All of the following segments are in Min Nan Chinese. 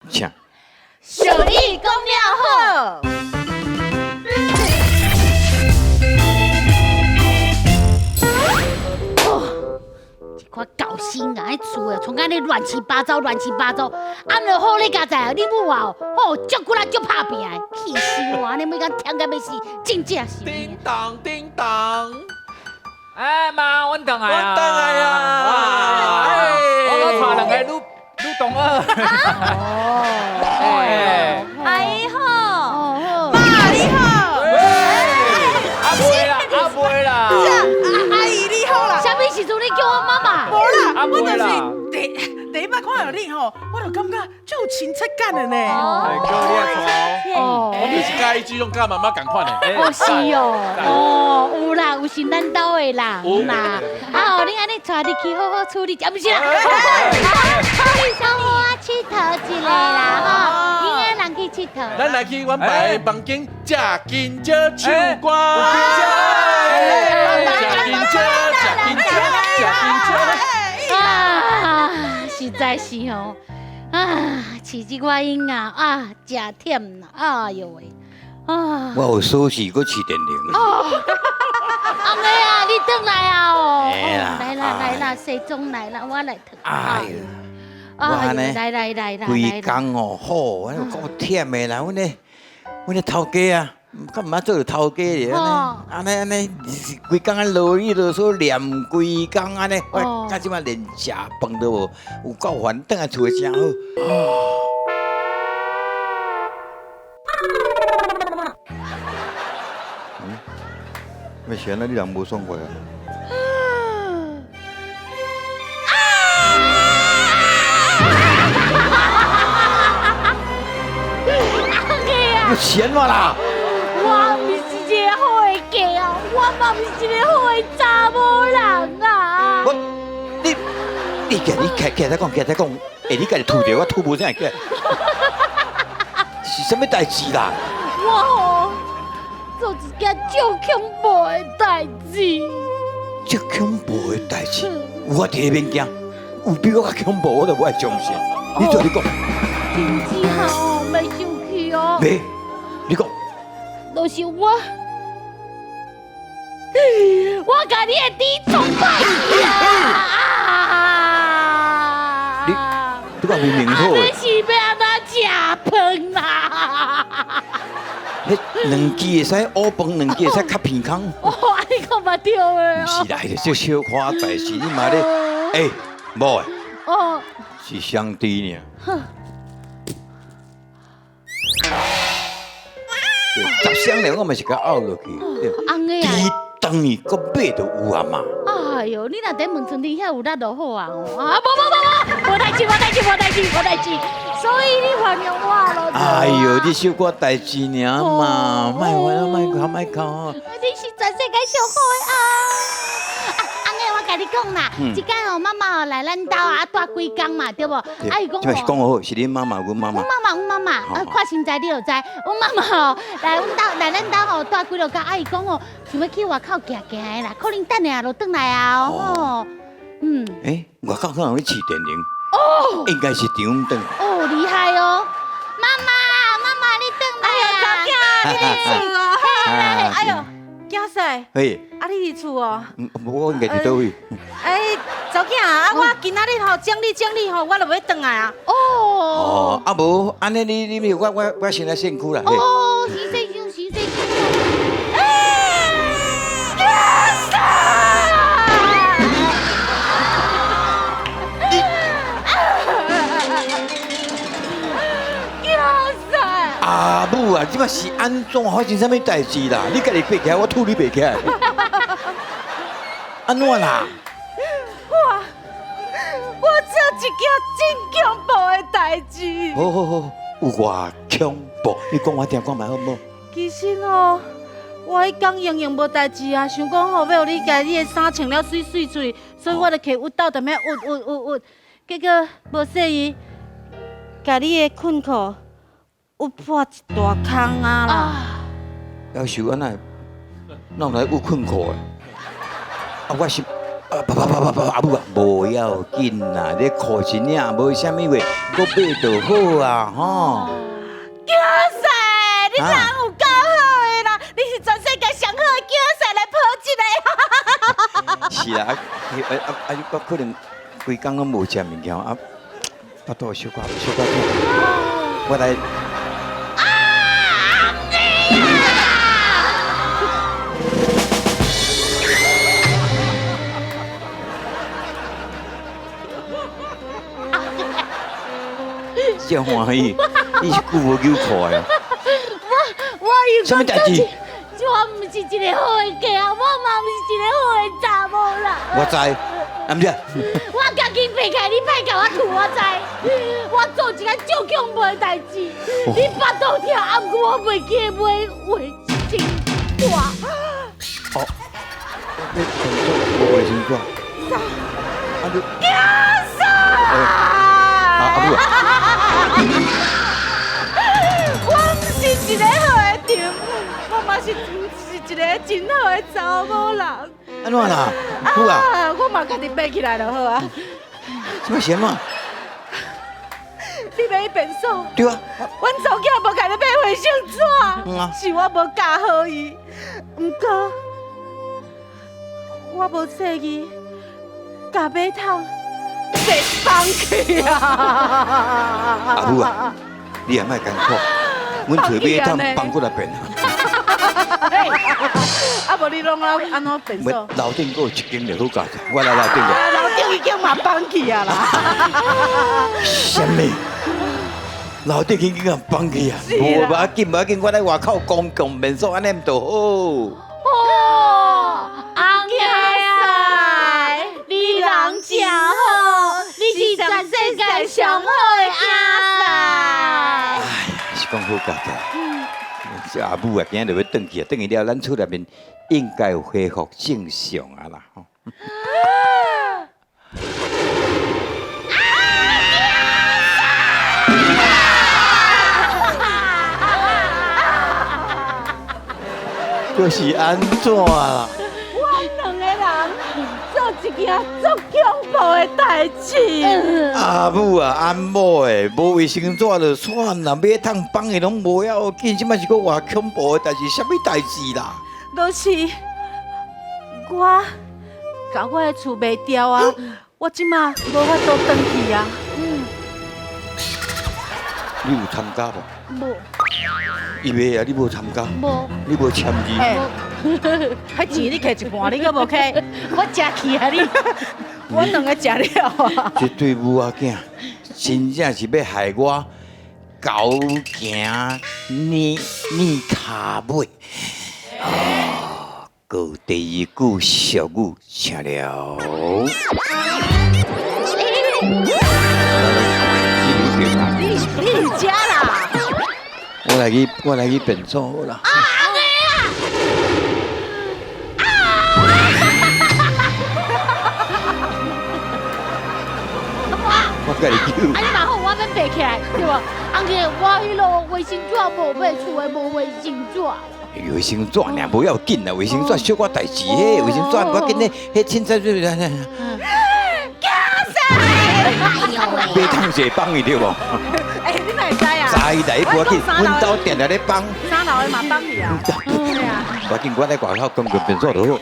請。俗語講了好。這款厚生啊，彼厝啊，創甲按呢亂七八糟，亂七八糟。按著好你家知啊，你母啊，吼，足骨力足拍拚的，氣死我！按呢每工忝甲欲死，真正是。叮當叮當，哎媽，阮轉來啊！阮轉來啊！我閣帶兩個女女同學。哦，阿姨好，哦，媽你好，阿妹啦，阿妹啦，阿姨你好啦。啥物時陣你叫我媽媽？無啦，我就是第第一擺看著你吼，我就感覺足有親切感的呢。哦，你是佮意這種佮媽媽仝款的。哦是哦，哦有啦，有是咱兜的啦，有啦。啊哦，你按呢帶入去好好處理，啊毋是啦，好好好𨑨迌一下啦吼，囡仔人去𨑨迌。咱來去阮爸的房間食緊蕉唱歌。食緊蕉，食緊蕉，食緊蕉。啊，實在是吼，啊，飼這寡囡仔啊，誠忝啦，哎喲喂，啊！我有鎖匙，閣飼電鈴。哦，阿妹啊，你轉來啊哦，來啦來啦，西裝來啦，我來脫。哎呦，哎呦，來來來來。規工哦，好，我有夠忝的啦，阮咧，阮咧頭家啊。較毋捌做著頭家咧，按呢按呢，規工啊囉里囉嗦念規工按呢，我到這擺連食飯都無，有夠煩，轉來厝的誠好。嗯，欲是按怎你人無爽快啊？欲是按怎啦？我毋是一个好的家啊，我嘛毋是一個好的查某人啊！我，你，你起你起起來講，起來講，欸，你家己吐著，我吐無啥會起來。是啥物代誌啦？我吼做一件足恐怖的代誌。足恐怖的代誌，有我佇咧免驚，有比我較恐怖，我都無愛相信。你做你講。真正哦，袂生氣哦。袂，你講。就是我，我共你的豬創歹去啊！你，你講明明好的。你是欲按怎食飯啦？彼兩支會使烏飯，兩支會使較鼻空。哇，你講嘛對的。毋是啦，這小可代誌，你嘛咧？欸，某的。哦。是雙豬爾。十双了，我嘛是共漚落去。翁的啊！豬當去閣買就有啊嘛。哎喲，你若佇門床頂遐有力就好啊！啊，無無無無，無代誌無代誌無代誌無代誌，所以你原諒我咯。哎喲，你小可代誌爾嘛，莫煩啊，莫哭莫哭。你是全世界上好的啊！我共你講啦，這擺哦，媽媽哦來咱兜啊，蹛幾工嘛，對無？啊，伊講這是講好，是恁媽媽，阮媽媽。阮媽媽，阮媽媽，啊，看身材你就知。阮媽媽哦，來阮兜，來咱兜吼，蹛幾落工，啊，伊講哦，想欲去外口行行的啦，可能等下就轉來啊哦。嗯。欸，外口可能咧飼電鈴。哦。應該是張轉。哦，厲害哦！媽媽，媽媽，你轉來啊！哎呦，查某囝，你佇厝哦。哎呦，囝婿。嘿。啊，你佇厝哦？無，我應該佇佗位？哎，查某囝啊，我今仔日吼整理整理吼，我就欲轉來啊。哦。哦，啊無，按呢你你我我我先來身軀啦。哦，先洗身，先洗身。哎，囝婿！你，囝婿！阿母啊，這擺是按怎發生啥物代誌啦？你家己爬起來，我吐你袂起來。按怎啦？我我做一件真恐怖的代誌。好好好，有偌恐怖？你講我聽看覓好無？其實吼，我彼工閒閒無代誌啊，想講吼，欲予你共你的衫穿了媠媠出去，所以我就提熨斗踮遐熨熨熨熨，結果無細意，共你的困褲熨破一大空啊啦！夭壽按怎，哪有來熨困褲的？啊，我是啊，不不不不不，阿母啊，无要紧啦，你裤子尔无啥物话，阁买就好啊，吼。囝婿，你人有够好的啦！你是全世界上好的囝婿来抱一个。是啦，啊啊啊！我可能规工拢无食物件啊，腹肚小可小可痛，我来。真欢喜，你是久无纽裤的。我有啥物代志？我毋是一个好的囝，我嘛毋是一个好的查某人。我知，啊毋是。我赶紧爬起来，你歹共我吐，我知。我做一件足恐怖的代志，你腹肚疼，啊，毋过我袂记得买卫生纸。哦，你无卫生纸？啊你。囝婿。啊阿母啊。我毋是一个好的丈母，我嘛是毋是一个真好的查某人。按怎啦？好啊，我嘛家己爬起来就好啊。什么什么？你欲去便所？对啊。阮查某囝无共你买卫生纸，是我无教好伊。毋过我无注意，共马桶被放去啊！阿母啊，你也莫艰苦，阮揣马桶放过来变啊。啊，无你拢按怎便所？楼顶阁有一间就好价，我来楼顶。楼顶已经嘛放去啊啦。啥物？楼顶已经共放去啊？无要紧，无要紧，我来外口公共便所按呢毋就好。哦，翁仔，你人真好，你是全世界上好的囝婿。哎，是讲好佳哉。这阿母啊，今日就欲转去啊，转去了，咱厝内面应该有恢复正常啊啦。吼。就是按怎啦？我两个人做一件足恐怖的代志。阿母啊，阿某的，无卫生纸就算啦，马桶放的拢无要紧，这摆是阁偌恐怖的代志，啥物代志啦？就是我共我的厝卖掉啊，我这马无法度转去啊。你有参加无？无。伊卖啊，你无参加？无。你无签字？彼钱你摕一半，你阁无摕？我食去啊你！我两个食了啊！这对母仔囝真正是欲害我猴行躡躡跤尾。啊，阁第二句俗语，请了。你伫遮啦？我来去便所好啦。啊，阿我共你叫。啊，你嘛好，我免爬起来，对无？翁仔，我彼落卫生纸无买，厝的无卫生纸。卫生纸尔无要紧啦，卫生纸小可代志，彼卫生纸无要紧咧，彼凊彩就是。马桶是会放伊对无？哎，你哪会知啊？知啦，伊无要紧，阮兜定定咧放。三楼的嘛放去啊。对啊。无要紧，我来外口公共便所就好。哦。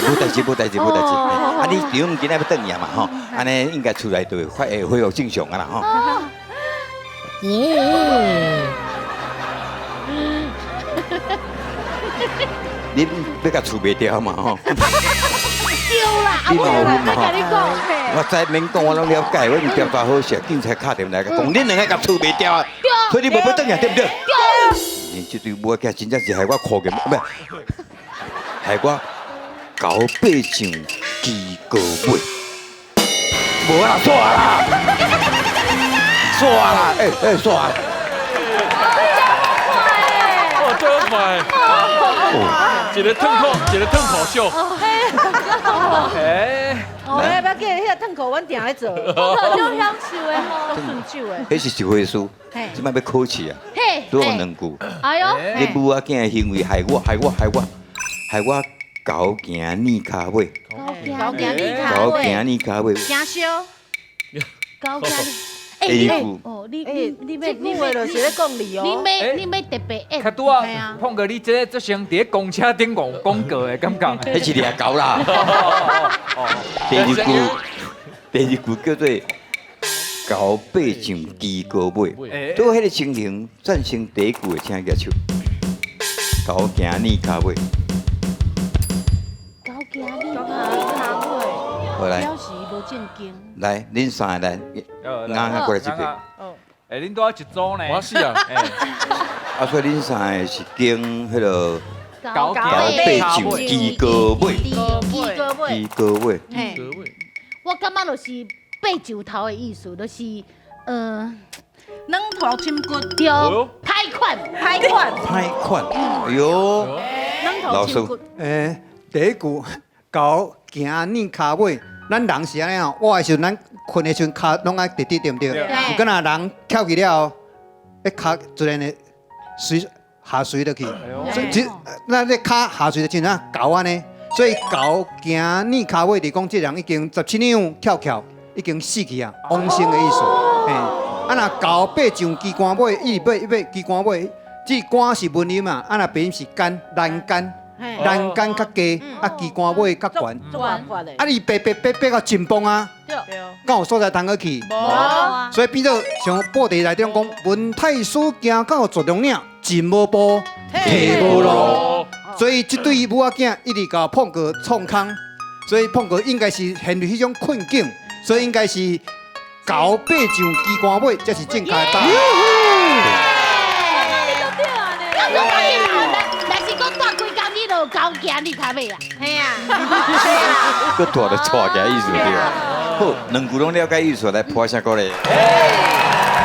无代志，无代志，无代志。啊，你丈母今仔欲转去嘛吼？按呢应该厝内就会恢复正常啊啦吼。耶！你欲共厝卖掉嘛吼？对啦，阿母，我共你讲，我知免讲，我拢了解，我调查好势，警察敲电话来讲，恁两个共厝卖掉啊，所以你无欲转去对不对？对。你这对母仔真正是害我苦个，不是，害我猴爬上鸡哥尾，无啦，煞啦，煞啦，欸欸，煞啦。哦，这么快！一个褪裤，一个褪裤秀。哎，哦，不要紧，彼个褪裤阮定咧做，足享受的吼，顺手的。彼是一回事，这摆欲考试啊，拄好两句。哎呦，你母仔囝的行为害我，害我，害我，害我猴行躡跤尾。行猴行你狗跤尾，行你跤尾，行烧。狗行你。第二句哦，你欸你你这欲句话就是咧讲你哦。你欲特别演较拄啊，碰过你这这像伫咧公车顶讲广告的感觉。彼是掠狗啦。第二句叫做狗爬上鸡高尾。拄彼个情形，赞成第一句的请举手。狗行你跤尾，狗行你跤好来表示无正经。来，恁三个来，啱啱过来这边。欸，恁拄仔一组呢。我是啊。啊，所以恁三个是拣彼个狗狗爬上鸡高尾，鸡高尾，鸡高尾。嘿，我感觉就是爬石头的意思，就是软头深骨，对，歹款，歹款，歹款。哎哟，软头深骨。欸，第一句狗行你跤尾，咱人是按呢吼，倚的时阵咱睏的时阵跤攏爱直直对毋对？毋过若人翘起了后，彼跤自然会随下垂落去，所以这咱这跤下垂就像啊狗按呢，所以狗行你跤尾，就讲这人已经17两翘翘，已经死去啊，往生的意思。嘿，啊若狗爬上机关尾，伊爬伊爬机关尾，这关是文音嘛，啊若白音是杆栏杆。栏杆较低，啊机关尾较悬，啊你爬爬爬爬到尽崩啊，敢有所在通好去？无，所以变做像报地内底讲，闻太师行到绝龙岭，进无步，退无路。所以这对母仔囝一直共碰过创空，所以碰过应该是陷入彼种困境，所以应该是狗爬上机关尾，才是正确的答案。狗行你跤尾啊？嘿啊，阁大就带起来意思对吧？好，两句拢了解意思，来破声鼓励。